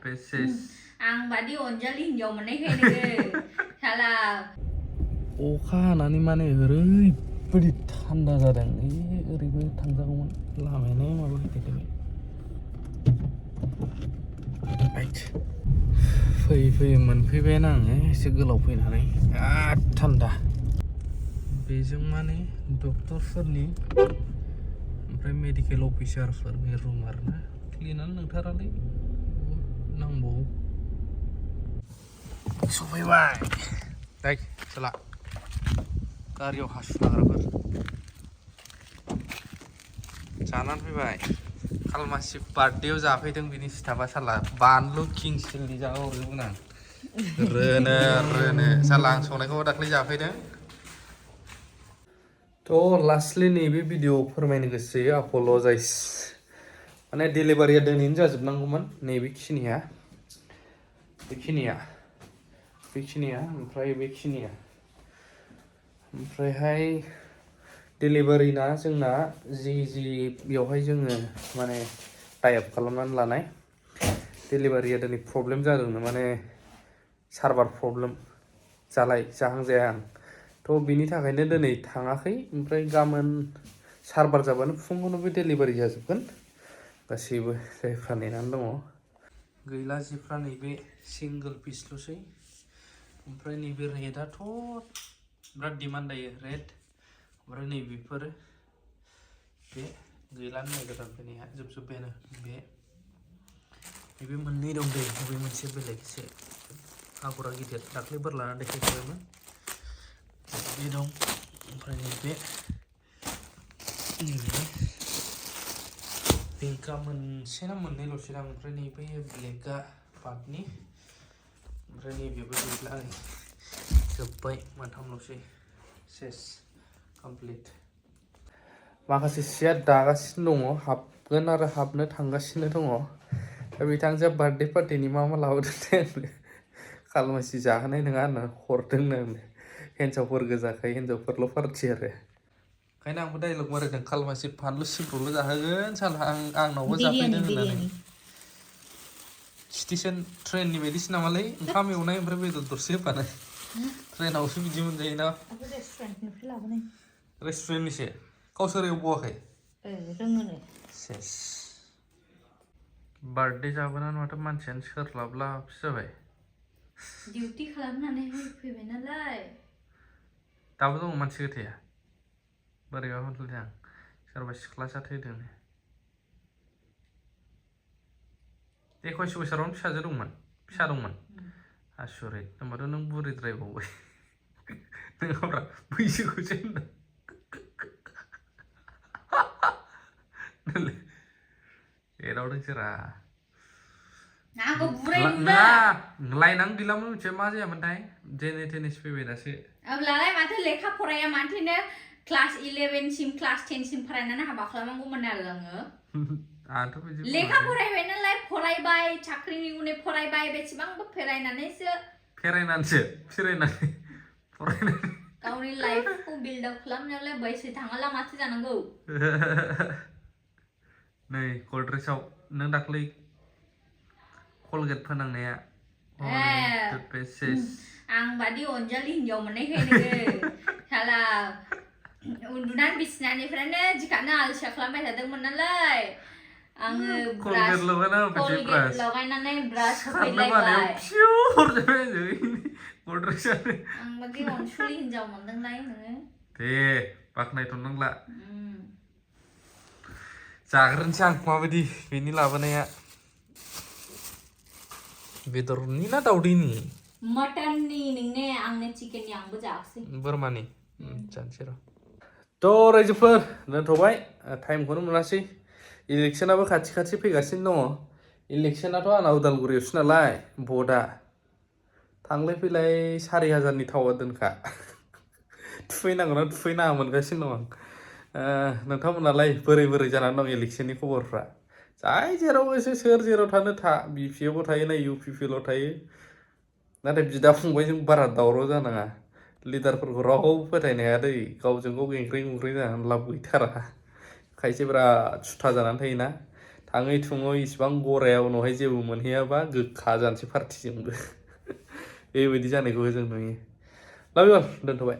आं बादि अनजालि हिन्जाव मोननायखायनो साला अखा हानानै माने ओरैबायदि थान्दा जादों ओरैबो थांजागौमोन लामायानो माबा गिदिर फैयै मोनफैबायानो आङो एसे गोलाव फैनानै बिराद थान्दा बेजों माने डक्टरफोरनि ओमफ्राय मेडिकेल अफिसारफोरनि रुम आरोना क्लिनानो नंथारालै नांबावो सफैबाय दै साला गारियाव हासुनाग्राफोर जानानै फैबाय खालमासि बार्थडेआव जाफैदों बिनि सिथाबा साला बानलु किं स्टिलनि जाहरजोबगोन आं रोनो साला आं संनायखौ दाख्लै जाफैदों थ' लास्टलि नैबे भिडिअ फोरमायनो गोसो जायो apologize माने डेलिभारिया दिनैनो जाजोबनांगौमोन नैबेखिनिया बेखिनिया ओमफ्राय बेखिनिया ओमफ्रायहाय डेलिभारिना जोंना जि बेयावहाय जोङो माने टाइप खालामनानै लानाय डेलिभारिया दिनै प्रब्लेम जादोंनो माने सार्भार प्रब्लेम जाहां जायाहां थ' बिनि थाखायनो दिनै थाङाखै ओमफ्राय गाबोन सार्भार जाबानो फुङावनो बे डेलिभारि जाजोबगोन गासैबो जायफ्रा नेनानै दङ गैला जिफ्रा नैबे सिंगोल पिसल'सै ओमफ्राय नैबे रेडआथ' बिराद डिमान्ड दायो रेड ओमफ्राय नैबेफोरो बे गैलानो नै गोदान फैनाया जोबजोब्बायानो बे मोननै दं दै बबे मोनसे बेलेग एसे आगरा गिदिर दाख्लै बोर लानानै देखायखाबायमोन बे दं ओमफ्राय नैबे पिंकआ मोनसे ना मोननैल'सै दां ओमफ्राय नैबे ब्लेकआ पाटनि ओमफ्राय नैबेबो गैला नै जोब्बाय मोनथामल'सै सेस कमप्लिट माखासे सिया दागासिनो दङ हाबगोन आरो हाबनो थांगासिनो दङ दा बिथांजोआ बार्थडे पार्टिनि मा लाबोदोंथाय आंनो खालमासि जाहोनाय नङा होनना हरदोंनो आंनो हिन्जावफोर गोजाखाय हिन्जावफोरल' पार्टि आरो ओंखायनो आंबो डाइलग मारिदों खालमासि फानलु सिब्र'ल' जाहोगोन साला आंनावबो जाफैदों होननानै स्टेसन ट्रेननि बायदिसो नामालै ओंखाम एवनाय ओमफ्राय बेदर दरसे होफानाय ट्रेनावसो बिदि मोनजायोना रेस्टुरेन्टनिसो गावसोर एवबावाखै रोङोनो सेस बार्थडे जाबोनानै माथो मानसियानो सोरलाबलाबसो जाबाय डिउटि खालामनानै फैबाय नालाय दाबो दङ मानसि गोथैया बोरैबा मोनदों आं सोरबा सिख्लासा थैदोंनो 21 बोसोरावनो फिसा दंमोन आसुरित होनबाथ' नों बुरिद्रायबावबाय नङाब्रा बैसोखौसो होनदों एदावदोंसोरा लायनां गैलामोन मिथिबाय मा जायामोनथाय जेने थेनेसो फैबाय दासो अब्लालाय माथो लेखा फराया माथोनो क्लास 11 सिम क्लास 10 सिम फरायनानै हाबा खालामनांगौमोन आरो आङो लेखा फरायबाय नालाय फरायबाय साख्रिनि उनै फरायबाय बेसेबांबो फरायनानै गावनि लाइफखौ बिल्ड आप खालामनायावलाय बैसो थाङाला माथो जानांगौ नै गद्रेजआव नों दाख्लै कलगेट फोनांनाया आं बादि अनजालि हिन्जाव मोननायखायनो साला उन्दुनानै बिसिनानिफ्रायनो जिखानो आलसिया खालामबाय थादोंमोन नालाय आङो कलगेट लगायनानै ब्रास होफैलायबाय आं बादि अनसुलि हिन्जाव मोनदोंलाय नोङो दे बाख्नायथ'नांला जाग्रोनोसै आं माबायदि बेनि लाबोनाया बेदरनि ना दाउदैनि मटननि नोंने आंनो चिकेननि आंबो जागोसै बोरमानि जानोसै र' थ' रायजोफोर दोनथ'बाय टाइमखौनो मोनासै इलेक्सनाबो खाथि फैगासिनो दङ इलेक्सनाथ' आंना उदालगुरियावसो नालाय भटआ थांलाय फैलाय 4,000नि थावा दोनखा थुफैनांगौना थुफैनाङा मोनगासिनो दं आं नोंथांमोनालाय बोरै जानानै दं इलेक्सननि खबरफ्रा जाय जेराव एसे सोर जेराव थानो था बिपिएफआव थायो ना इउपिपिएलआव थायो नाथाय बिदा फंबायजों बारा दावराव जानाङा लिडारफोरखौ रावबो फोथायनो हाया दै गावजों गाव गेंग्रें जानानै लाब गैथारा खायसे बिराद सुथा जानानै थायोना थाङै थुङै इसिबां गरायाव उनावहाय जेबो मोनहैयाबा गोखा जानोसै पार्टिजोंबो बेबायदि जानायखौ जों नुयो लाभ इउ अल दोनथ'बाय